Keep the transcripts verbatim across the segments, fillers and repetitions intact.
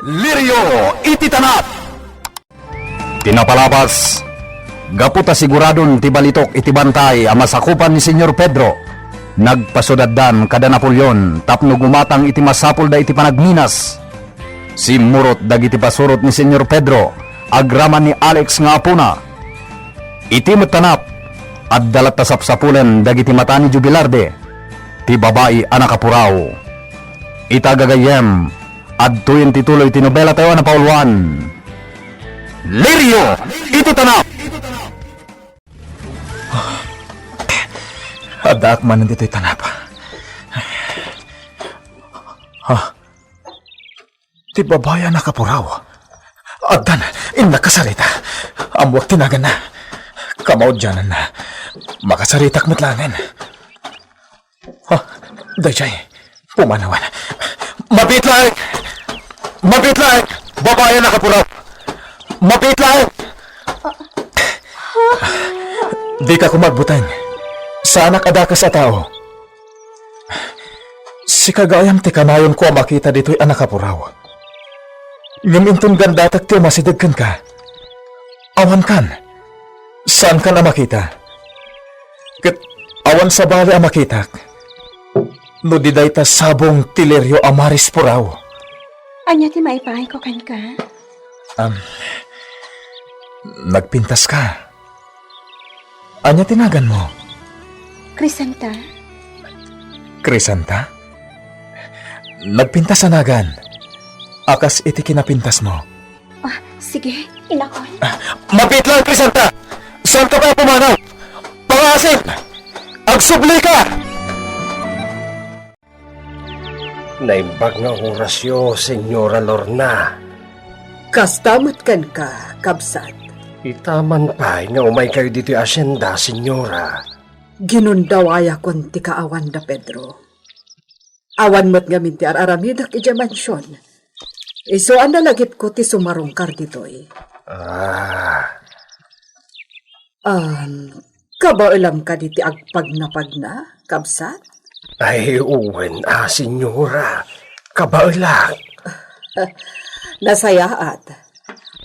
Lirio iti tanap. Ti napalabas, gapu ta siguradon ti balitok iti bantay a masakupan ni Señor Pedro, nagpasudaddan kada Napoleon tapno gumatang iti masapulda iti panagminas. Simmurot dagiti pasurot ni Señor Pedro agraman ni Alex nga apona. Iti met tanap, adda latta sapsapulen dagiti mata ni Jubilarde, ti babai a nakapuraw. Ita gagayyem, adtoyen ti tuloy ti nobela tayo a napauluan. Lirio iti tanap. Addaak manen ditoy tanap. Ha? Ti babai a nakapuraw. Addan, innak kasarita. Ammoak ti naganna. Kamaudiananna. Makasaritak met laengen. Ha? Daydiay. Pumanawen. Mabiit laeng! Mabiit laeng! Babai a nakapuraw! Mabiit laeng! Dika koma agbuteng. Saanak a dakes a tao. Sika gayam ti kanayonko a makita ditoy a nakapuraw. Ngem inton gandatek ti umasideg kenka, awankan. Saankan a makita. Ket awan sabali a makitak no di dayta sabong ti Lirio a marispuraw. Ania ti maipangayko kenka? Am, nagpintaska. Ania ti naganmo? Crisanta. Crisanta? Nagpintas a nagan. A kas iti kinapintasmo. Ah, sige, inakon. Ah, mabiit laeng, Crisanta! Saanka pay a pumanaw? Pangaasim! Agsublika! Naimbag nga orasyo, Señora Lorna. Kasta met kenka, kabsat. Ita man pay nga umaykayo ditoy asienda, Señora. Ginundawayakon ti kaawan da Pedro. Awan met ngamin ti ar-aramidek idiay mansion. Isu a nalagipko ti sumarungkar ditoy. Ah. Um, kabaelam kadi ti agpagnapagna, kabsat? Ay, wen a, Señora. Kabaelak. Nasayaat.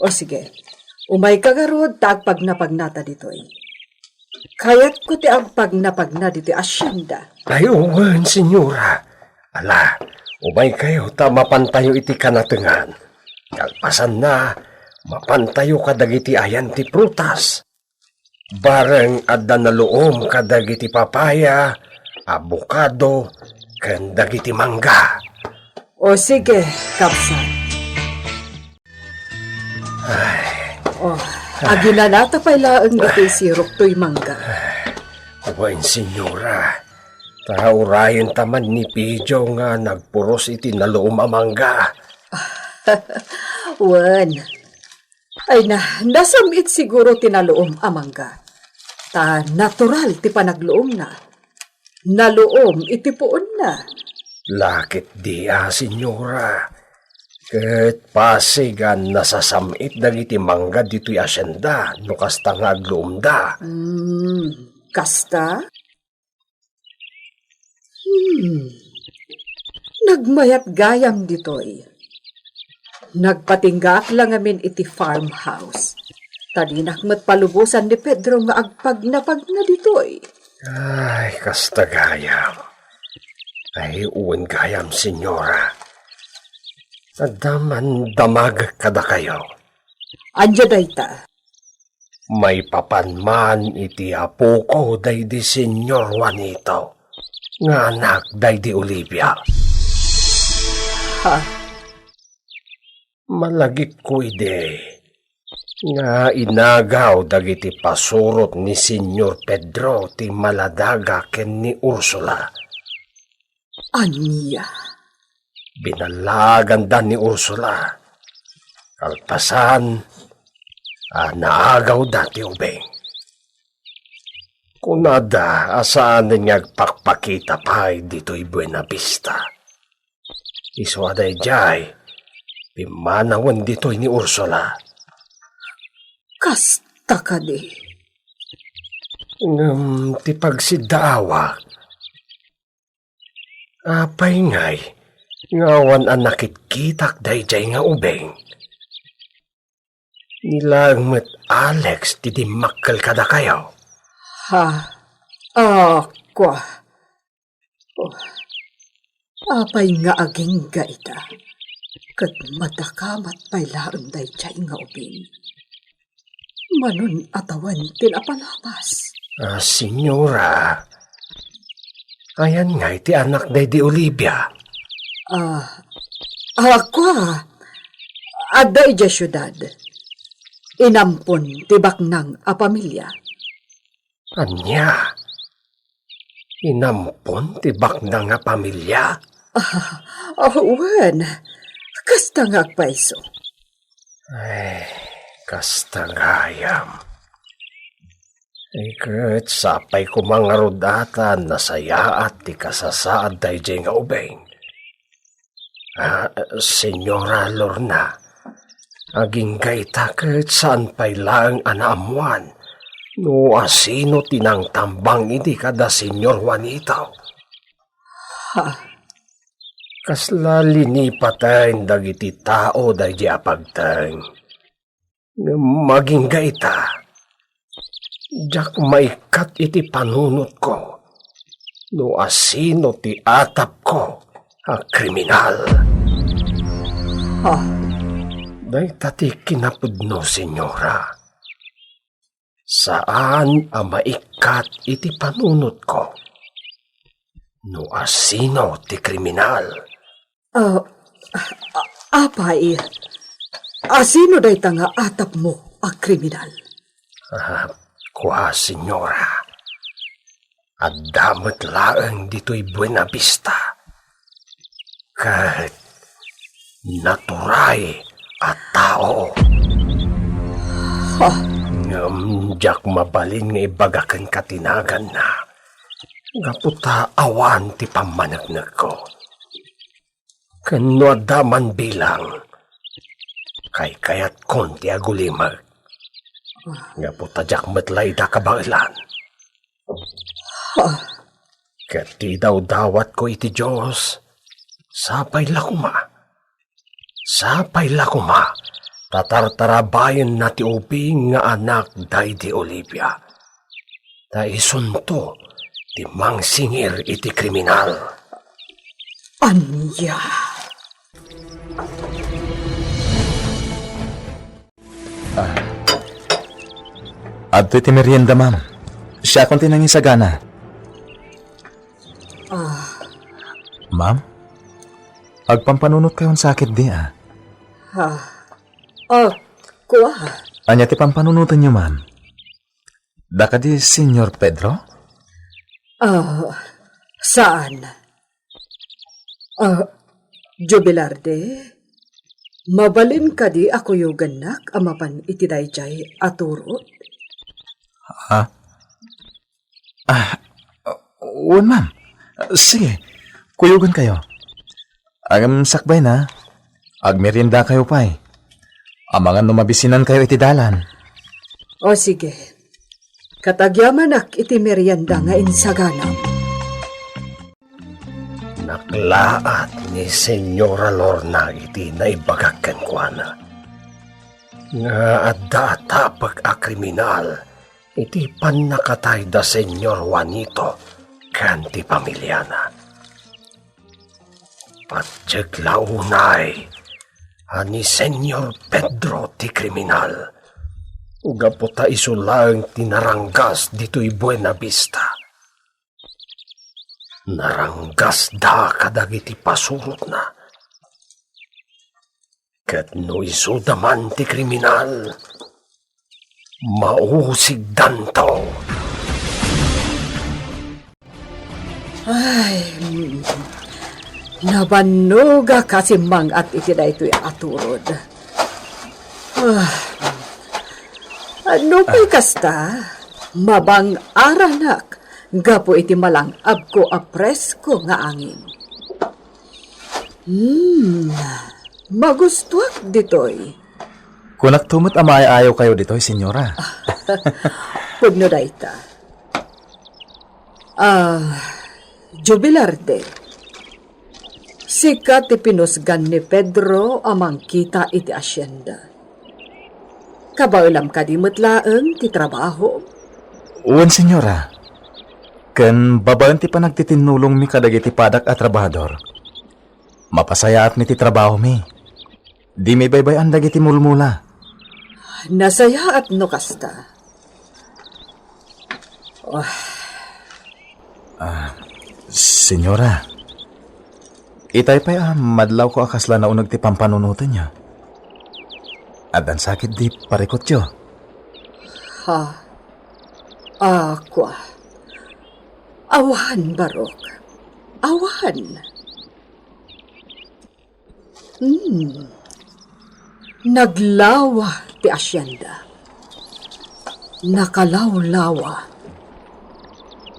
O sige, umayka ngarud ta agpagnapagnata ditoy. Kayatko ti agpagnapagna ditoy asienda. Ay, wen, Señora. Ala, umaykayo ta mapantayo iti kanatengan. Kalpasanna, mapantayo kadagiti ayan ti prutas. Bareng adda naluom kadagiti papaya, abokado, ken dagiti mangga. O sige, kabsat. Ay. Oh, aginanata pay laeng ditoy sirok toy mangga. Wen, Señora. Ta urayen ta man ni Pijo nga nagpuros iti naluom a mangga. Wen. Ay na, nasam-it siguro ti naluom a mangga. Ta natural ti panagluomna. Naluom iti puonna. Lakit di a, Señora. Ket pasig a nasasam-it dagiti mangga ditoy asienda no kasta nga agluomda. Hmm, kasta? Hmm. Nagmayat gayam ditoy. Nagpatinggaak la ngamin iti farmhouse. Ta dinak met palubosan ni Pedro nga agpagnapagna ditoy. Ay, kasta gayam. Ay, wen gayam, Señora. Adda man damagek kadakayo. Ania dayta? Maipapan man iti apoko daydi Señor Juanito nga anak daydi Olivia. Ha? Malagipko idi nga inagaw dagiti pasurot ni Señor Pedro ti Maladaga ken ni Ursula. Ania? Binallaganda ni Ursula. Kalpasan a naagawda ti ubing. Kunada a saanen nga agpakpakita pay ditoy Buenavista. Isu a daydiay, pimmanawen ditoy ni Ursula. Kasta kadi. Ngem ti pagsiddaawak, apay ngay Nga awan a nakitkitak daydiay nga ubing. Ni laeng met Alex ti dimmakkel kadakayo. Ha? Ah, kua. Oh, apay nga agingga ita? Ket madakamat pay laeng daydiay nga ubing. Manon a tawen ti napalabas. Ah, senyora, ayan ngay ti anak daydi Olivia? Ah, ah, kua. Adda idiay siudad. Inampon ti baknang a pamilia. Ania? Inampon ti baknang a pamilia? Ah, ah, wen. Kasta nga agpayso. Ay, kasta gayam. Iket sapay koma ngarud ata nasayaat ti kasasaad daydiay nga ubing. Ah, Senyora Lorna, agingga ita ket saan pay laeng a naammoan no asino ti nangtambang idi kada Senyor Juanito. Ha? Kasla linipaten dagiti tao daydi a pagteng. Ngem agingga ita, diak maikkat iti panunotko no asino ti atapko a kriminal. Ha? Dayta ti kinapudno, senyora. Saan a maikkat iti panunotko no asino ti kriminal. Ah, a-, apay, asino dayta nga atapmo a kriminal? Ah, kua, senyora, adda met laeng ditoy Buena Vista. Ket naturay a tao. Ha? Ngem diak mabalin nga ibaga kenka ti naganna, gapu ta awan ti pammaneknekko. Ken no adda man bilang, kaykayatkon ti agulimek. Gapu ta diak met la ida kabaelan. Ket ti idawdawatko iti Dios, sapay la koma. Sapay la koma, ta tartarabayenna ti ubing nga anak daydi Olivia. Ta isunto ti mangsingir iti kriminal. Ania? Ah. Adtoy ti merienda, ma'am. Siakon ti nangisagana. Ah. Ma'am, agpampanunot kayon sakit di, ah. Ah. Ah, kua. Ania ti pampanunotenyo, ma'am? Da kadi Senyor Pedro? Ah, saan. Ah, Jubilarde, mabalin kadi a kuyogannak a mapan iti daydiay a turod? Ah, ah, wen, ma'am. Sige, kuyogan kayo. Agam sakbay na, agmerienda kayo pay. Amangan no mabisinan kayo iti dalan. O sige. Ket agyamanak iti merienda nga insaganam. Naklaat ni Senyora Lorna iti naibagak kenkuana nga adda atapek a kriminal iti pannakatay da Senyor Juanito ken ti pamiliana. Patiek la unay a ni Senyor Pedro ti kriminal, gapu ta isu laeng ti naranggas ditoy Buena Vista. Naranggasda kadagiti pasurotna. Ket no isuda man ti kriminal, mausigdanto. Ay, mm, nabannogak a simmang-at iti daytoy a turod. Ah, no pay kasta, mabang-aranak gapu iti malang-abko a presko nga angin. Hmm, magustuak ditoy. Kunak to met a maay-ayaw kayo ditoy, senyora. Pudno dayta. Ah, Jubilarde. Sika ti pinusgan ni Pedro a mangkita iti asienda. Kabaelam kadi met laeng ti trabaho? Wen, senyora. Ken babaen ti panagtitinnulongmi kadagiti padak a trabahador, mapasayaatmi ti trabahomi. Dimi baybay-an dagiti mulmula. Nasayaat no kasta. Ah. Ah, senyora, itay pay a madlawko a kasla nauneg ti pampanunotenyo. Addan sakit di parikutyo. Ha? Ah, kua. Awan, Barok. Awan. Hmm. Naglawa ti asienda. Nakalawlawa.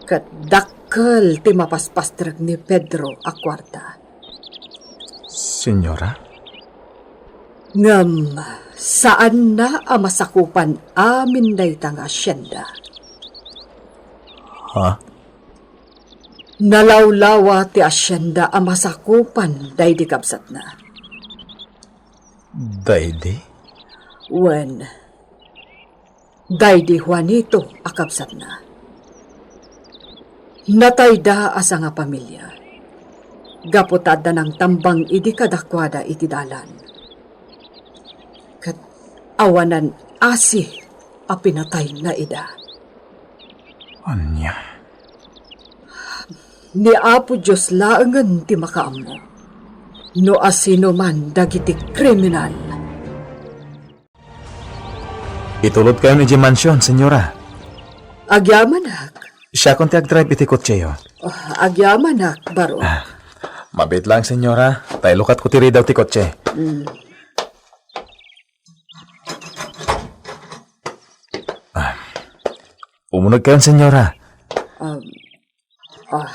Ket dakkel ti mapaspastrek ni Pedro a kuarta. Senyora? Ngem saanna a masakupan amin dayta nga asienda. Ha? Nalawlawa ti asienda a masakupan daydi kabsatna. Daydi? Wen, daydi Juanito a kabsatna. Natayda a sangapamilia gapu ta adda nangtambang idi kadakuada iti dalan. Ket awanan asi a pinatayna ida. Ania? Ni Apo Dios laengen ti makaammo no asino man dagiti kriminal. Itulodkayon idiay mansion, senyora. Agyamanak. Siakon ti agdrive iti kotseyo. Ah, agyamanak, Barok. Ah, mabit lang, senyora. Ta ilukatko ti ridaw ti kotse. Mm. Ah, umunegkayon, senyora. Um, ah.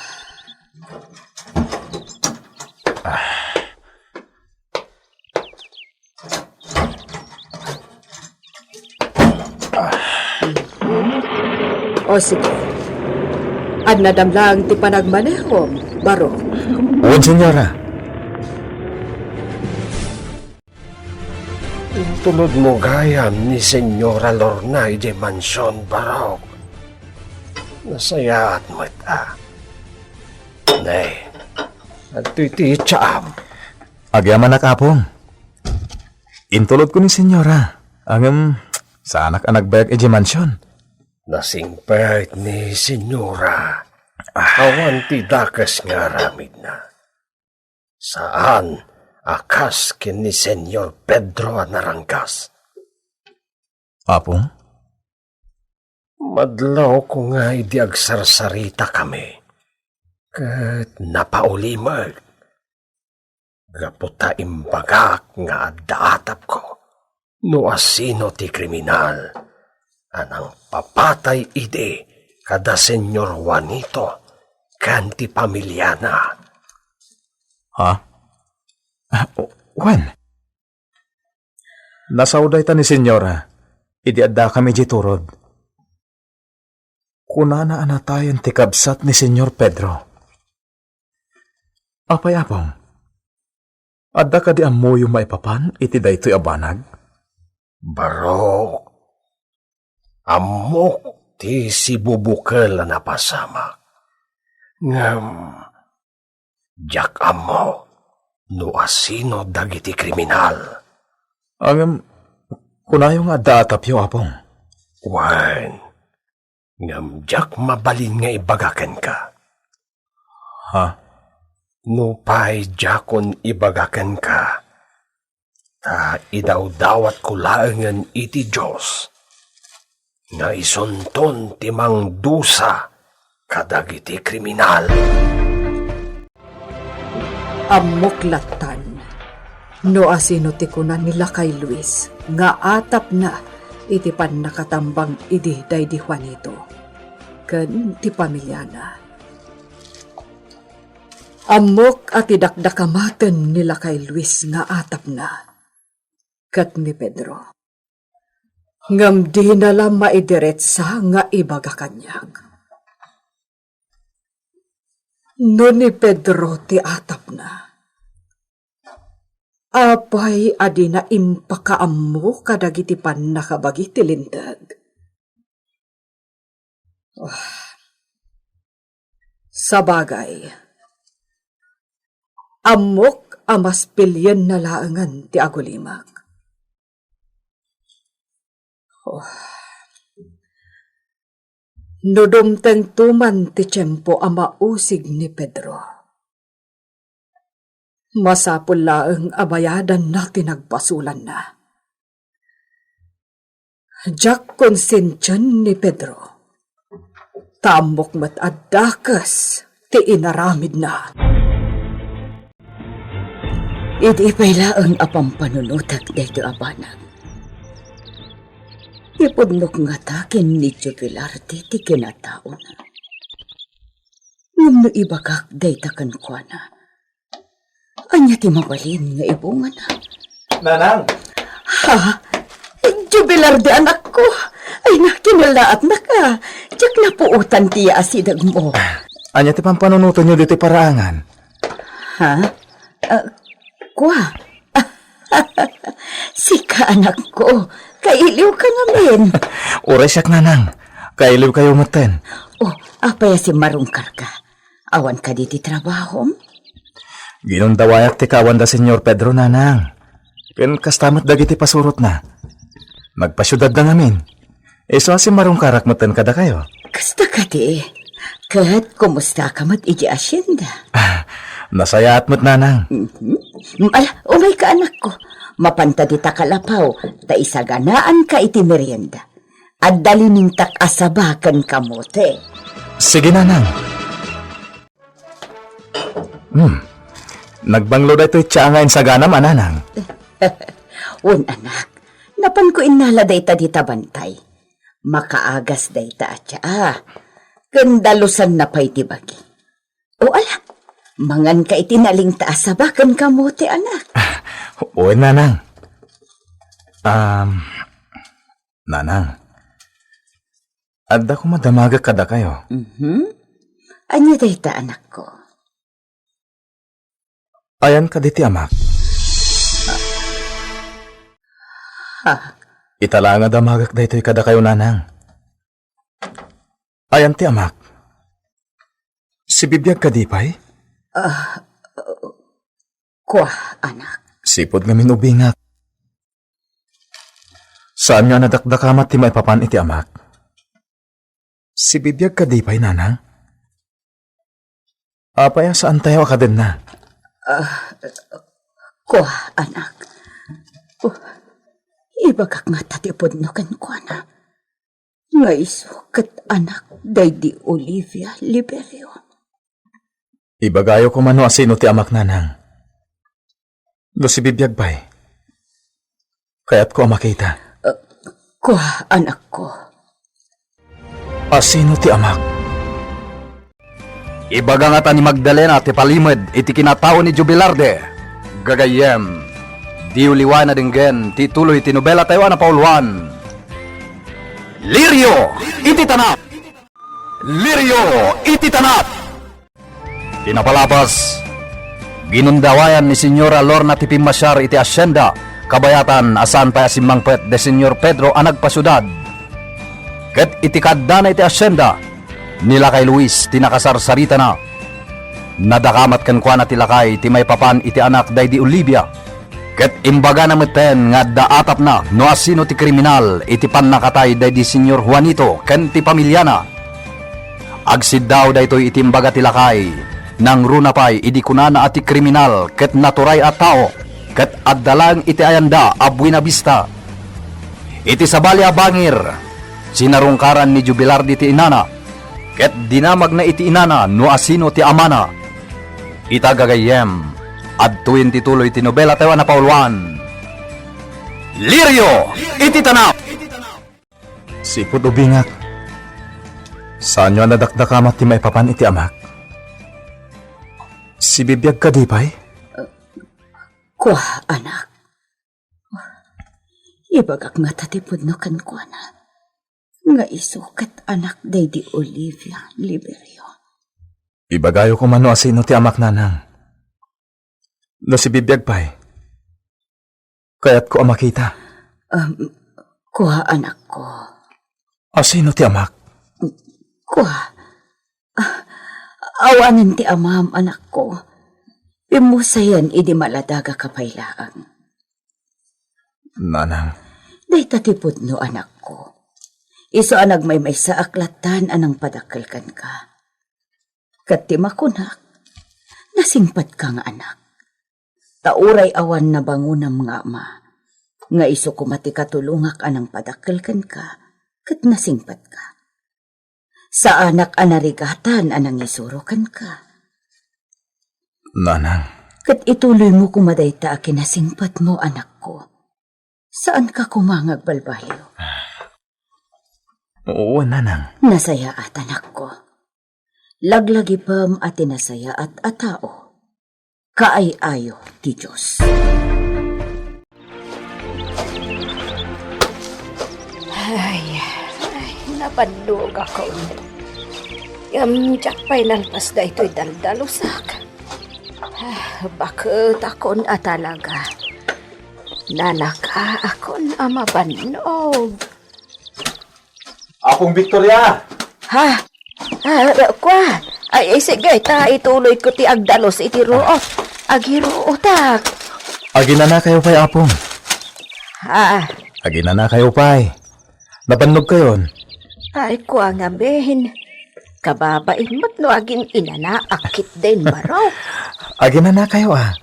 O sige. Annadam lang ti panagmanehom, Barok. Wen, senyora. Intulodmo gayam ni Senyora Lorna idiay mansion, Barok. Nasayaat met a. Ne, adtoy ti itsaam. Agyamanak, Apong. Intulodko ni Senyora. Ngem, saanak a nagbayag idiay mansion. Nasingpet ni Senyora. Awan ti dakes nga aramidna. Saan a kas ken ni Senyor Pedro a naranggas. Apong? Madlawko nga idi agsarsaritakami, ket napaulimek. Gapu ta imbagak nga adda atapko no asino ti kriminal a nangpapatay idi kada Senyor Juanito ken ti pamiliana. Ha? Ah, wen. Nasao dayta ni Senyora idi addakami idiay turod. Kunana a natayen ti kabsat ni Senyor Pedro. Apay, Apong? Adda kadi ammoyo maipapan iti daytoy a banag? Barok, ammok ti sibubukel a napasamak. Ngem, diak ammo no asino dagiti kriminal. Ngem, kunayo nga adda atapyo, Apong. Wen, ngem diak mabalin nga ibaga kenka. Ha? Nupay diakon ibaga kenka, ta idawdawatko laengen iti Dios nga isunton ti mangdusa kadagiti kriminal. Ammok lattan no asino ti kuna ni Lakay Luis nga atapna iti pannakatambang idi daydi Juanito ken ti pamiliana. Ammok a ti dakdakamaten ni Lakay Luis nga atapna ket ni Pedro. Ngem dina la maidiretsa nga ibaga kaniak. No ni Pedro ti atapna, Apay a dina impakaammo kadagiti pannakabagi ti linteg? Ah, sabagay, ammok a mas pilienna laengen ti agulimek. Oh. No dumtengto man ti tiempo a mausig ni Pedro, masapul laeng a bayadanna ti nagbasolanna. Diak konsentien ni Pedro. Ta ammok met a dakes ti inaramidna. Idi pay laeng a pampanunotek daytoy a banag, ipudnok ngata ken ni Jovelarte ti kinataona. Ngem no ibagak dayta kenkuana, ania ti mabalin nga ibungana? Nanang! Ha? Jovelarte, anakko! Ay, nakinullaatnaka. Diak napuotan ti yaasidegmo. Ania ti pampanunotenyo ditoy paraangan? Ha? Ah, kua? Sika, anakko. Kailiwka ngamin. Uray siak, nanang. Kailiwkayo metten. Oh, apay a simmarungkarka? Awan kadi ti trabahom? Ginundawayak ti kaawan da Señor Pedro, nanang. Ken kasta met dagiti pasurotna. Nagpasiudadda ngamin. Isu a simmarungkarak metten kadakayo. Kasta kadi. Ket kumustaka met iti asienda? Ah, nasayaat met, nanang. Mhm. Ala, umayka, anakko. Mapanta dita kalapaw, ta isaganaanka iti merienda. Adda liningtak a saba ken kamote. Sige, nanang. Hmm. Nagbanglo daytoy tsaa nga insaganam, a nanang? Wen, anak. Napanko innala dayta dita bantay. Makaagas dayta a tsaa. Ken dalusanna pay ti bagi. O ala, manganka iti nalingta a saba ken kamote, anak. Wen, nanang. Um, nanang, adda koma damagek kadakayo. Mhm. Ania dayta, anakko? Ayan kadi ti amak? Ha? Ita la nga damagek daytoy kadakayo, nanang. Ayan ti amak? Sibibiag kadi pay? Ah, kua, anak. Sipud ngamin ubingak. Saanyo a nadakdakamat ti maipapan iti amak? Sibibiag kadi pay, nanang? Apay a saantayo a kadenna? Ah, kua, anak. Oh, ibagak ngata ti pudno kenkuana. Nga isu ket anak daydi Olivia Liberio. Ibagayo koma no asino ti amak, nanang. No sibibiag pay, kayatko a makita. Uh, kua, anakko. Asino ti amak? Ibaga ngata ni Magdalena ti palimed iti kinatao ni Jubilarde. Gagayyem, diyo liwaen a denggen ti ituloy ti nobela tayo a napauluan, Lirio iti Tanap! Lirio iti Tanap! Ti napalabas, ginundawayan ni Señora Lorna ti pimmasiar iti asienda, kabayatan a saan pay a simmangpet de Señor Pedro a nagpasiudad. Ket iti kaaddana iti asienda, ni lakay Luis ti nakasarsaritana. Nadakamat kenkuana ti lakay ti maipapan iti anak daydi Olivia. Ket imbagana metten nga adda atapna no asino ti kriminal iti pannakatay daydi Señor Juanito ken ti pamiliana. Agsiddaw daytoy iti imbaga ti lakay, nangruna pay idi kunana a ti kriminal ket naturay a tao, ket adda laeng iti ayanda a Buena Vista. Iti sabali a bangir, sinarungkaran ni Jubilardi ti inana, ket dinamagna iti inana no asino ti amana. Ita gagayyem, adtoyen ti tuloy ti nobela tayo a napauluan, Lirio iti Tanap! Sipud ubingak, saanyo a nadakdakamat ti maipapan iti amak? Sibibiag kadi pay? Kua, anak. Ibagak ngata ti pudno kenkuana nga isu ket anak daydi Olivia Liberio. Ibagayo koma no asino ti amak, nanang. No sibibiag pay, Kayatko a makita. Um, kua, anakko. Asino ti amak? Kua. Ah, awanen ti amam, anakko. Pimmusayan idi maladaga ka pay laeng. Nanang. Dayta ti pudno, anakko. Isu a nagmaymaysaak lattan a nangpadakkel kenka. Ket ti makunak, nasingpetka nga anak. Ta uray awan nabangonam nga ama, nga isu koma ti katulongak a nangpadakkel kenka, ket nasingpetka. Saanak a narigatan a nangisuro kenka. Nanang. Ket ituloymo koma dayta a kinasingpetmo, anakko. Saanka koma nga agbalbaliw. Oo, nanang. Nasayaat, anakko. Laglagipem a ti nasayaat a tao, kaay-ayo ti Dios. Ay, ay, nabannogakon. Ngem diak pay nalpas daytoy daldalusak. Ah, baketakon a talaga. Nanakaakon a mabannog. Apong Victoria! Ha? Ah, kua. Ay, ay, sige, ta ituloyko ti agdalus iti ruot. Agiruotak. Aginanakayo pay, Apong. Ah. Aginanakayo pay. Nabannogkayon? Ay, kua ngamin. Kababain met no agin-inanaak ketdin, Barok. Aginanakayo, a.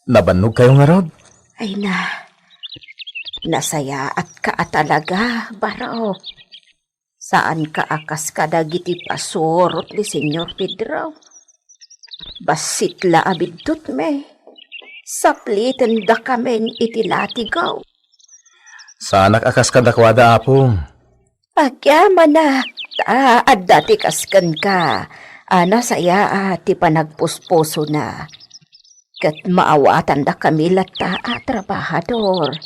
Nabannogkayo ngarud? Ay na, nasayaatka a talaga, Barok. Saanka a kas kadagiti pasurot ni Señor Pedro. Bassit la a biddutmi. Saplitendakamin iti latigaw. Saanak a kas kadakuada, Apong. Agyamanak, ta adda ti kas kenka a nasayaat ti panagpuspusona. Ket maawatandakami latta a trabahador.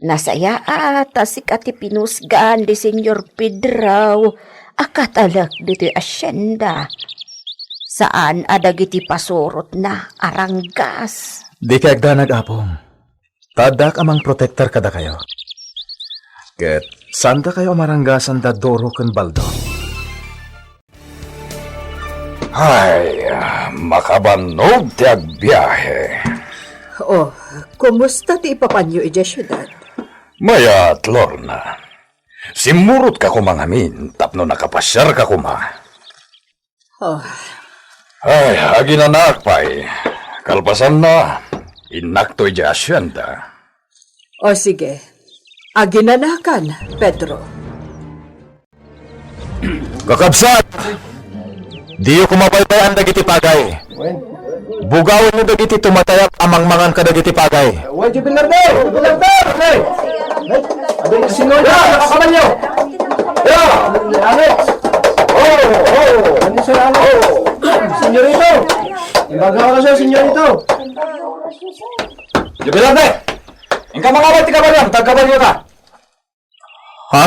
Nasayaat ta sika ti pinusgan ni Señor Pedro a katalek ditoy asienda. Saan a dagiti pasurotna a ranggas. Dikay agdanag, Apong. Ta addaak a mangprotektar kadakayo. Ket saandakayo a maranggasan da Doro ken Baldo. Ay, makabannog ti agbiahe. Oh, kumusta ti ipapanyo idiay siudad? Mayat, Lorna. Simmurotka koma ngamin tapno nakapasiarka koma. Oh. Ay, aginanaak pay. Kalpasanna, innakto idiay asienda. O sige, aginanakan, Pedro. Kakabsat, diyo koma baybay-an dagiti pagay. Bugawenyo dagiti tumatayab a mangmangan kadagiti pagay. Uy, Jubilarte! Jubilarte! Hey! Abin, sino ito? Nakakaban nyo! Ya! Alex! Oh! Oh! Ano siya, Alex? Oh! Senyorito! Ibaga ko na siya, senyorito! Jubilarte! Inka mangaway ti kabalyon, tagkabalyo ta! Ha?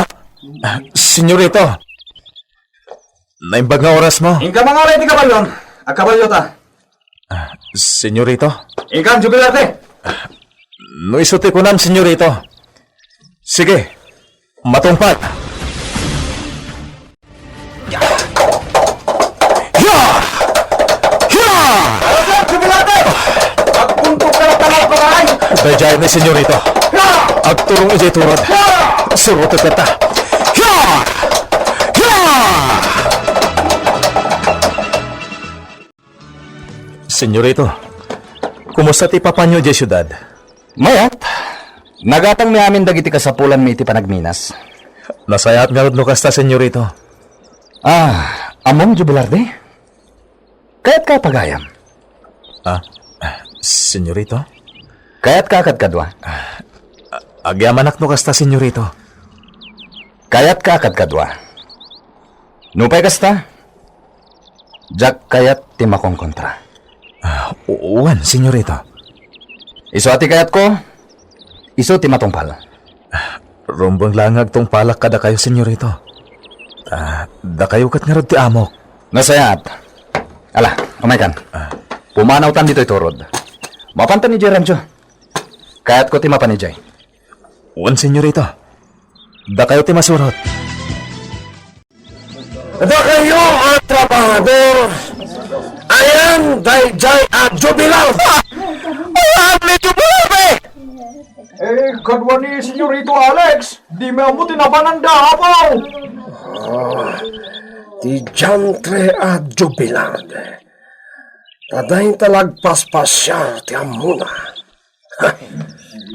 Senyorito, naimbag nga oras mo. Inka mangaway ti kabalyon, agkabalyo ta. Ah, senyorito? Inkan, Jubilarte! No isu ti kunam, senyorito. Sige, matungpal. Ya! Ya! Jubilarte! Agpuntok ka lang, tanga, pagkain! Daydiay ni senyorito. Ya! Agturong idiay turod. Ya! Surotek ta. Ya! Ya! Senyorito, kumusta ti ipapanyo idiay siudad? Mayat. Nagatangmi amin dagiti kasapulanmi iti panagminas. Nasayaat ngarud no kasta, senyorito. Ah, ammom, Jubilarte? Kayatka a pagayam? Ah, senyorito? Kayatka a kadkadua? Ah, agyamanak no kasta, senyorito. Kayatka a kadkadua? Nupay kasta, diak kayat ti makonkontra. Ah, u-, wen, senyorito. Isu a ti kayatko, isu ti matungpal. Ah, rumbeng la nga agtungpalak kadakayo, senyorito. Ah, dakayo ket ngarud ti amok. Nasayaat. Ala, umaykan. Ah. Pumanawtan ditoy turod. Mapantan idiay rancho. Kayatko ti mapan idiay. Wen, senyorita. Dakayo ti masurot. Dakayo a trabahador, ayan daydiay a jubilar. Ah! Ayan ni jubilar, eh! Eh, kadua ni Senyorito Alex, dimi ammo ti napananda, apaw. Ah, ti diantre a jubilar. Ta dayta nagpaspasiar ti ammona.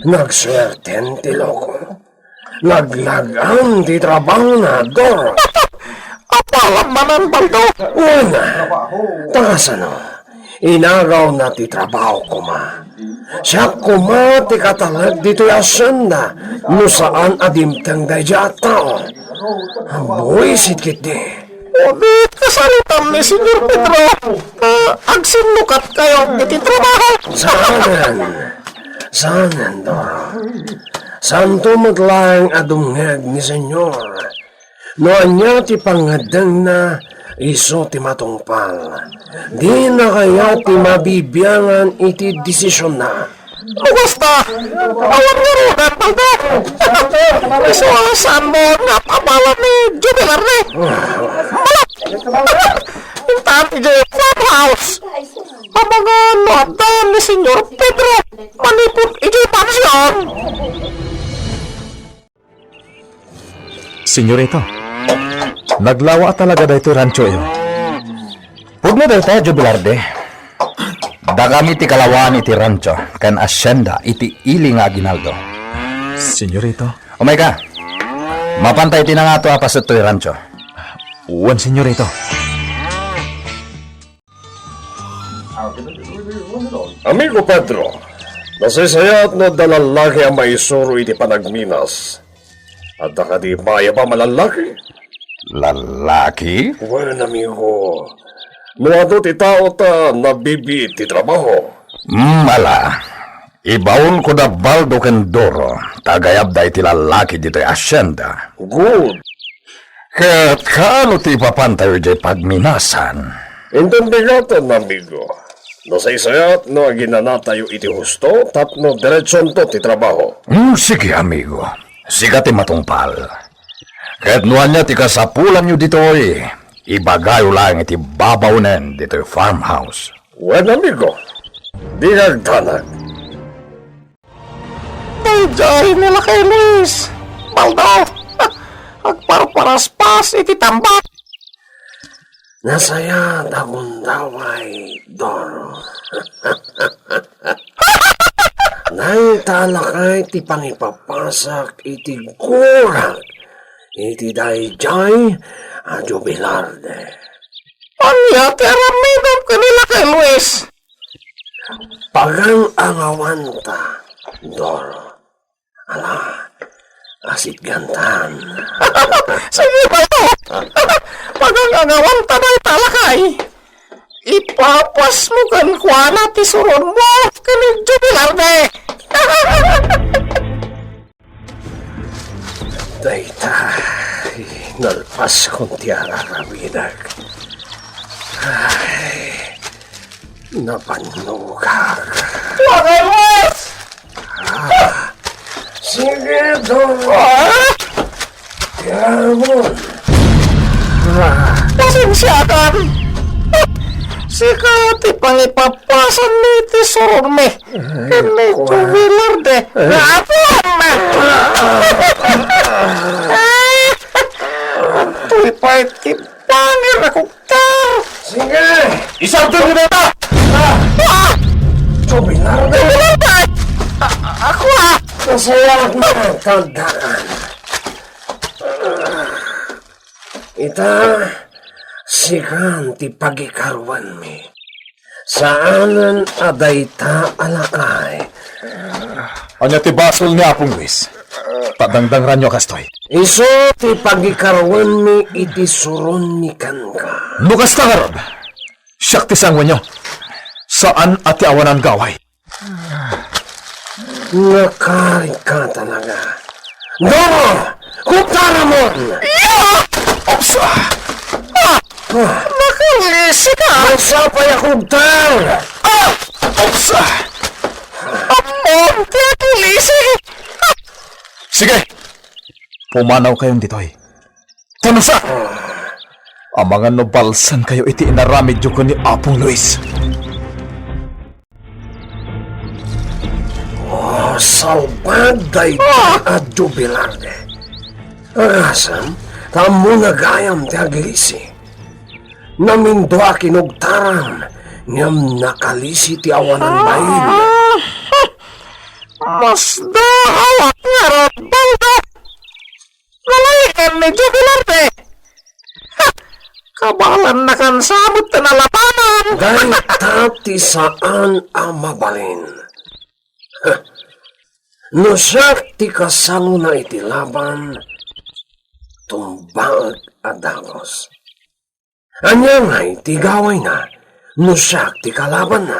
Nagsuerten ti loko. Naglag-am ti trabahona, Dor. Apalam manen, Baldo. Una, ta kasano, inagawna ti trabaho koma. Siak koma ti katalek ditoy hacienda no saan a dimteng daydiay a tao. Buisit ketdi. Ket kasaritam ni Senyor Pedro, ta agsinnukatkayo iti trabaho. Saanen. Saanen, Doro. Saanto met laeng a dumngeg ni Senyor. No ania ti pangngeddengna, isu ti matungpal. Dina kayat ti mabibiangan iti desisionna. Lugas ta! Awan ngaruden, Baldo! Isu a saanmo nga apalan ni Jubilar ni. Malak! Intan idiay farmhouse! Amangan no adda ni Senyor Pedro manipud idiay pansion! Senyorita, naglawa a talaga daytoy ranchoyo. Pudno dayta, Joe Velarde. Dakami ti kalawaan iti rancho ken hacienda iti ili nga aginaldo. Senyorita. Umayka. Mapanta iti nangato a paset toy rancho. Wen, senyorita. Amigo Pedro, nasaysayat no adda lallaki a maisuro iti panagminas. Adda kadi mayab a malallaki? Lallaki? Wen, amigo. No adu ti tao ta nabibiit ti trabaho. Mm, ala. Ibaonko da Baldo ken Doro, ta agayabda iti lallaki ditoy hacienda. Good. Ket kaano ti ipapantayo idiay pagminasan? Intendikaten, amigo. Nasaysayat no aginanatayo iti husto tapno diretsonto ti trabaho. Hmm, sige, amigo. Sika ti matungpal. Ket no ania ti kasapulanyo ditoy, ibagayo laeng iti babaonen ditoy farmhouse. Wen, amigo. Di agdanag. Daydiay ni Lakay Luis! Baldo! Agparparaspas iti tambak! Nasayaat a gundaway, Dor. Dayta a lakay ti pangipapasak iti gurak iti daydiay a Jubilarde. Ania ti aramidem ken ni Lakay Luis? Pagang-angawanta, Dor. Ala, asitgantan. Sige, Baldo. Pagang-angawanta dayta a lakay. Ipapasmo kenkuana ti suronmo ken ni Jubilarde. Dayta, nalpaskon ti ar-aramidek. Ay, napannogak. Lakay Luis! Ah, sige, Doro. Ah! Tiramon. Ah. Pasensiakan. Sika ti pangipapasan ni ti suronmi. Ken ni Jubilarde. Nga apo! Antoy pay ti pangir a kugtar! Sige! Isardengyo dayta! Ah! Jubilarde! Jubilarde! A-, a-, ako, ah! Nasayaat nga tandaan. Ita, sikan ti pagikaruenmi. Saanen a dayta a lakay. Ania ti basol ni Apong Luis? Ta dangdangranyo a kastoy. Isu ti pagikaruenmi iti suronmi kenka. No kasta ngarud, siak ti sanguenyo. Saan a ti awanan nga away. Nakarit ka talaga. Doro! Kugtaramon! Iya! Opsa! Ah! Ah! Nakalisi ka! Maysa pay a kugtar! Ah! Opsa! Ammo Ti Akilisi! Sige! Pumanawkayon ditoy. Tanusa! Amangan no balsankayo iti inaramidyo ken ni Apong Luis. Oh, salbag dayta a jubilar. Agasem, ta ammona gayam ti Akilisi. Namindua kinugtaran, ngem nakalisi ti awanan bain. Ah, masdaawak ngarud, Baldo. Nalayikan ni Jubilarte. Ha! Kabaelannakan sa met ti nalabanan. Dayta ti saan a mabalin. Ha! No siak ti kasangona iti laban, tumbaek a dagus. Ania ngay ti gawayna no siak ti kalabanna?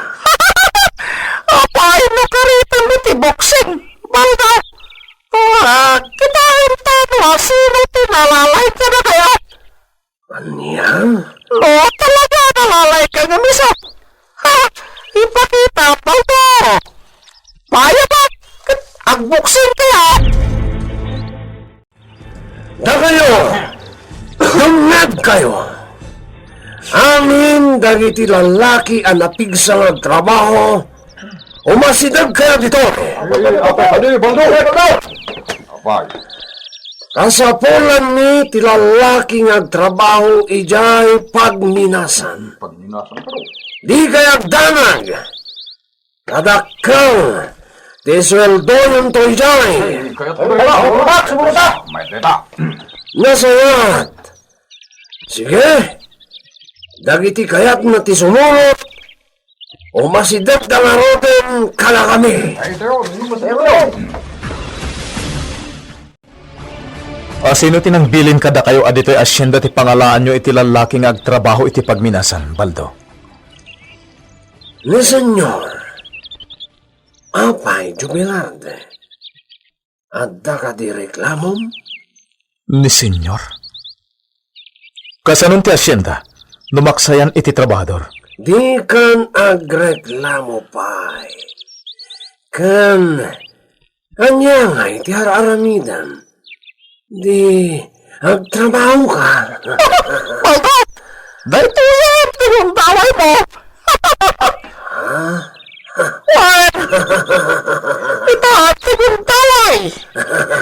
Apay no karitan mo ti boxing, Baldo? Ah, kitaem ta no sino ti nalalayka kadakayo. Ania? No, talaga nalalayka nga miso. Ha? Ipakita, Baldo. Payabak, ket agboxing kaya. Dakayo, dumngegkayo. Amin dagiti lallaki a napigsa nga agtrabaho, umasidegkayo ditoy. Apay, apay, apay, Baldo. Apay. Kasapulanmi ti lallaki nga agtrabaho idiay pagminasan. Pagminasan, pero. Dikay agdanag. Kadakkel ti sueldoyonto idiay. Ay, kayat ko. Ay, wala, wala, sumuruta. May deta. Nasayaat. Sige. Dagiti kayatna ti sumurot, umasidegda ngaruden kadakami. Ay, ito, ano ba sa ito? A, sino ti nangbilin kadakayo a ditoy asienda ti pangalaanyo iti lallaki nga agtrabaho iti pagminasan, Baldo? Ni Senyor, apay, Jubilarte? Adda kadi reklamom? Ni Senyor? Kasanon ti asienda no maksayan iti trabahador? Dikan agreklamo pay. Ken ania ngay ti ar-aramidem? Di agtrabahoka. Baldo! Daytoyen ti gundawaymo! Ah? Wen! Ita ti gundaway!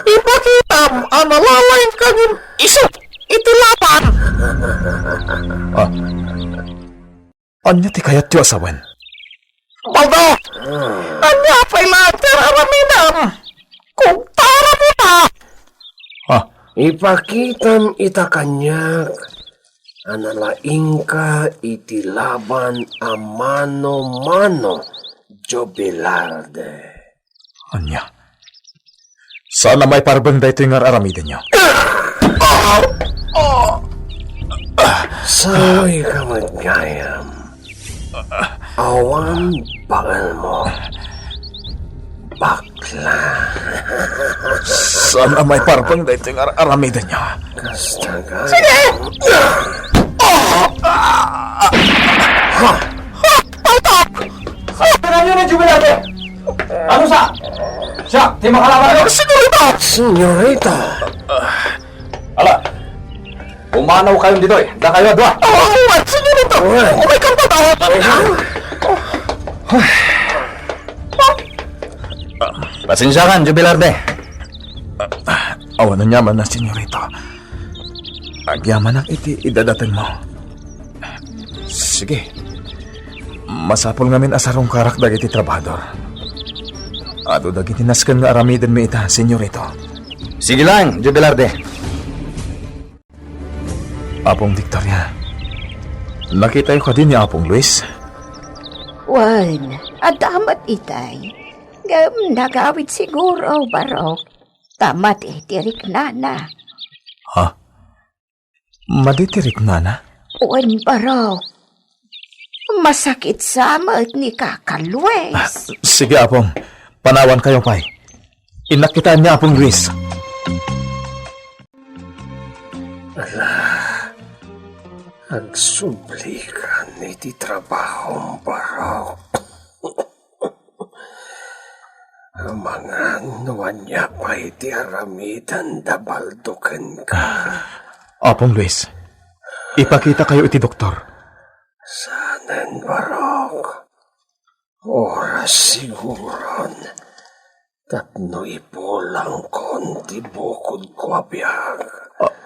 Ipakitam a nalalayka ngem isu iti laban! Ah. Ania ti kayatyo a sawen? Baldo! Ania pay laeng ti ar-aramidem? Kugtaram ita! Ah. Ipakitam ita kaniak a nalaingka iti laban a mano-mano, Jubilarde. Ania? Saan a maiparbeng daytoy nga ar-aramidenyo? Saoyka met gayam. Awan baelmo. Bakla. Saan a maiparbeng daytoy nga ar-aramidenyo? Kasta ka. Sige! Ha! Palpak! Tingnan niyo ni Jubilarte! Ano sa? Siya, ti makalaban niyo? Senyorita! Senyorita! Ala, pumanawkayon ditoy. Dakayo a dua. Oh, senyorita! Umay kang patawad! Pasensiakan, Jubilarte. Awan aniamanna, senyorita. Agyamanak iti idadatengmo. Sige. Masapul ngamin a sarungkarak dagiti trabahador. Adu dagiti nasken nga aramidenmi ita, senyorito. Sige lang, Jubilarte. Apong Victoria, nakitayo kadi ni Apong Luis? Wen, adda met itay. Ngem nagawid siguro, Barok. Ta madi ti riknana. Ha? Madi ti riknana? Wen, Barok. Masakit sa met ni Kaka Luis. Ah, sige, Apong. Panawankayo pay. Innak kitaen ni Apong Luis. Ala, agsublikan iti trabahom, Barok. Amangan no ania pay ti aramidenda Baldo kenka. Apong Luis, ipakitakayo iti doktor. Sanen, Barok. Oras siguron tapno ipulangkon ti bukodko a biag. A-,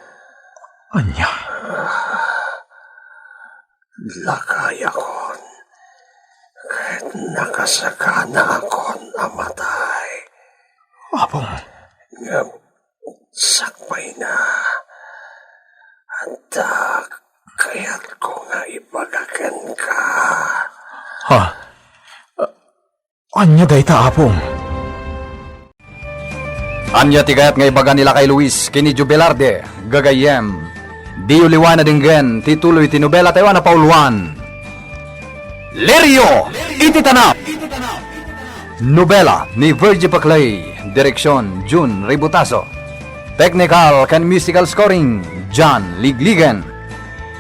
ania? Lakayakon ket nakasakanaakon a matay. Apong. Ngem sakbayna, adda kayatko nga ibaga kenka. Ha? A-, ania dayta, Apong? Ania ti kayat nga ibaga ni Lakay Luis ken ni Joe Velarde? Gagayyem, diyo liwaen a denggen ti tuloy ti nobela tayo a napauluan, Lirio iti Tanap. Nobela ni Virgie Paclay, direksyon Jun Ributaso. Technical ken musical scoring, John Ligligen.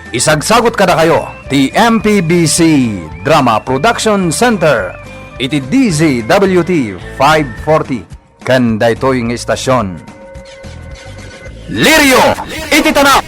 Isagsagut kadakayo ti M P B C Drama Production Center iti D Z W T five forty ken daytoy nga istasyon. Lirio iti Tanap,